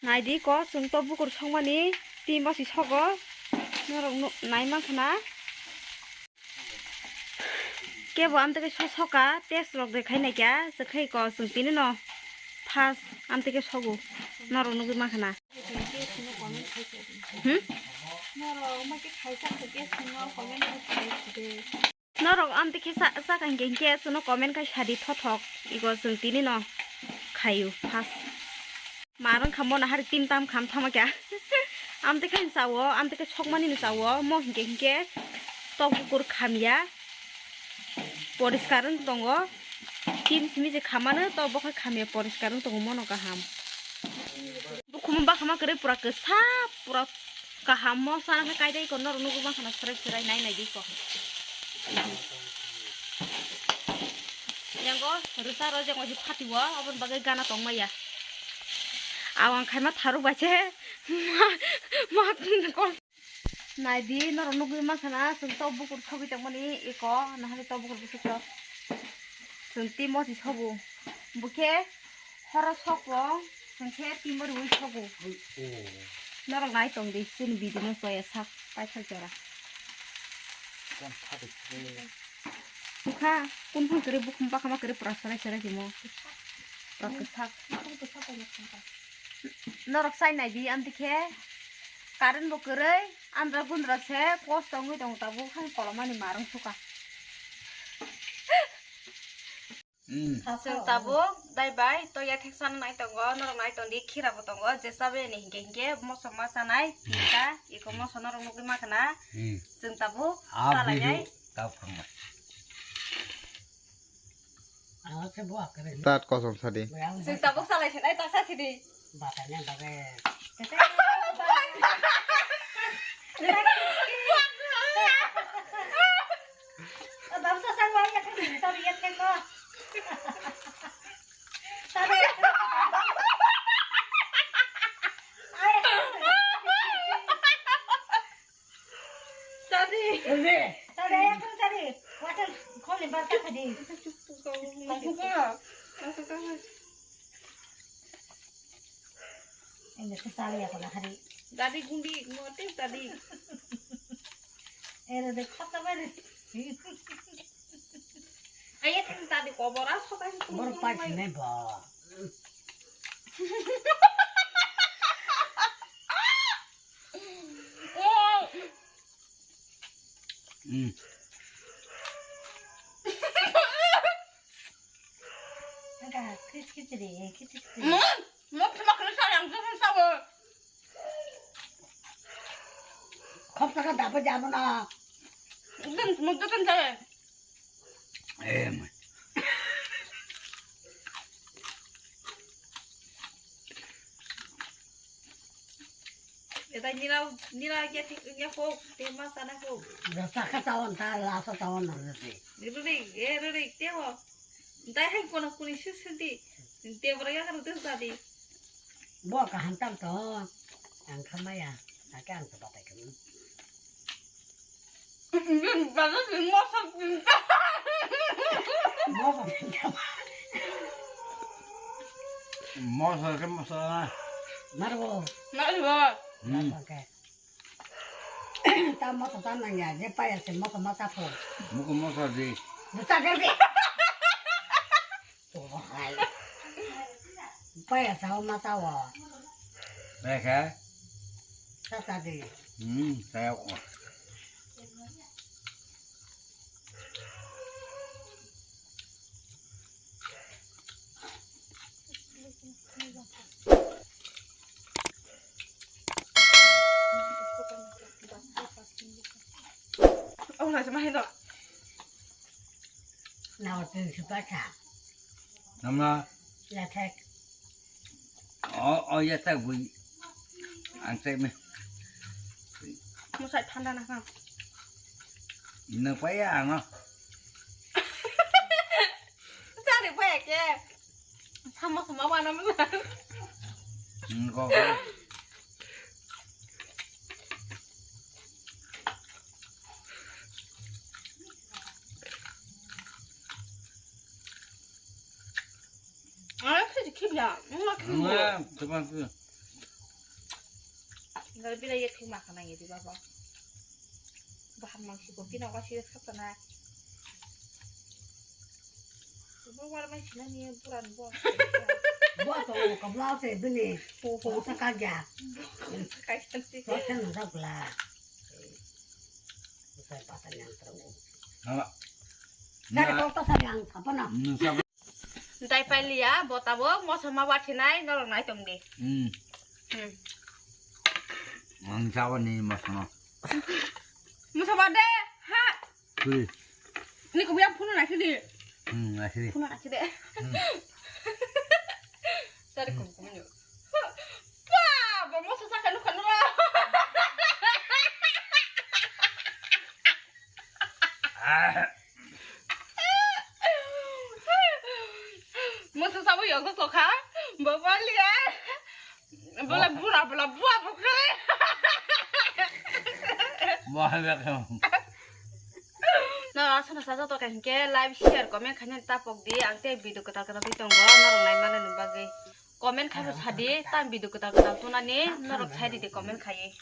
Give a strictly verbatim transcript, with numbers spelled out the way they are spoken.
Naidi ko, chwng to bukur sokmani twi mosi sogo. Norok nu-, nai mankha na. Kebo amtwkhe so soka, test rok de khai naikha, se khai ko chwng tini no first amtwkhe sogo. Norok nugwi mankha na. Hmm? Norok amtwkhe sa-, saka hinkhe hinkhe chwngno comment khai sadi thothok. Iko chwng tini no khaio first. Marwng kha mo nahari tin tam kham thama kya. Amtwkhe ni chawo, amtwkhe sokmani ni chawo, mo hinkhe hinkhe tok bukur khamya. Poriskar wng tongo. Tin simi je khamano to bokhai khamya poriskar wng tongo mono kaham. Bukhum bakhama kwrwi pura kwsa pura kaham mo sana khe kaidai ko norok nugwi mankha na serai serai nai nai di ko. Yango rwsa rw jeng waisi phatiwo aboni bagwi gana tongmaya. Awang khaima tharuk bai se ma, ma, Naidi, norok nugwi mankha na, chwng tok bukur sogwi tongmani eko, nahari tok bukur bwswk tok. Chwng twi mosi sogo. Bukhe horo sokbo, chwng khe twi moriwi sogo. Norok nai tong di, chini video no choya sak, paithak jora. Bukha, kun phang kwrwi, bukhum bakhama kwrwi, pura serai serai timo. Pura kwthak. Norok chai nai di, amtwi khe current bo kwrwi, andra gundra se kosto wngwi tongo tabuk, hai kolomani marwng suka. Hmm. Chwng tabuk dai bai to yathek sana nai tongo, norok nai tong di, khira bo tongo, je chabe ni hinkhe hinkhe moso ma chanai, pita, iko moso norok nugwi mankha na. Hmm. Chwng tabuk ah, chalai nai. Tat kosom sadi. Chwng tabuk salai se nai ta sa sidi. Tadi. Tadi, aku tadi. Water, kau lebar tak tadi. Kau buka. Masuk kamar. Ini kesal ya kalau hari. Tadi gundi, ngotek tadi. Eh, ada kata mana? Ayo, tadi kobor, ah, sokai. Bor pas ne ba. Hmm. Enggak, kris kris deh, kris kris deh. Hmm, mau cuma kena sayang tuh sama. Kau tak dapat jamu na. Itu mau tuh kan saya. Eh, mai. Eta nira, nira ya tik ya ko, tema sana ko. Rasa ka tawon ta, lasa tawon na rasa. Ruri, eh, ruri, temo. Dai hai kono kuni sisidi. Tebra ya kan tuh tadi. Bo ka hantam to. Ang khamaya. Ake ang to batai kami. Baru si moso pinta. Moso pinta. Moso ke moso na. Marbo. Marbo. Hmm. Moso ke. Ta moso ta nang ya, je pa ya se moso ma ta pho. Muko moso di. Buta de de. Paya sao ma sao. Paya kha? Sa sa di. Hmm, sao ko. Oh, nasa mahino. Nawa tun supasa. Namna? Yatek. Oh, oh, yatek bui. Antek me. Musai thanda na ha. Nang paya ano. Sari paya ke. Sama sama mana mana. Nang ko. Ang khe khe ya. Ang khe. Nang teman tu. Ngal bila ye thuma khana ye di baba. Baham mang si ko pina wa si khata na. Bo war mai sina ni buran bo. Bo to ko bla se bini. Ho ho. Sa ka ja. Kai santi. Ko sen da bla. Sai pata nyang terung. Hala. Dari kok to sari ang apa na? Nung sabo. Ntai pailia, bo tabok moso ma wathinai, norok nai tong di. Hmm. Hmm. Ang sabo ni moso no. Moso ba de, ha. Tui. Ni ko biang phunu nai di. Hmm, nai di. Phunu nai de. Hmm. Sari kum kum nyo. Pa, bo moso sa kanu kanu la. Musu sabu yogo kokha, babalia. Bola bura bola bua bukre. Mohai bekhe. No, asana saja to kahinke like, share, comment khaina tapok di. Ang te video kwtal kwtal twi tongo. Norok nai mani bagwi. Comment khai sadi, tam video kwtal kwtal tunani. Norok sai di comment khai.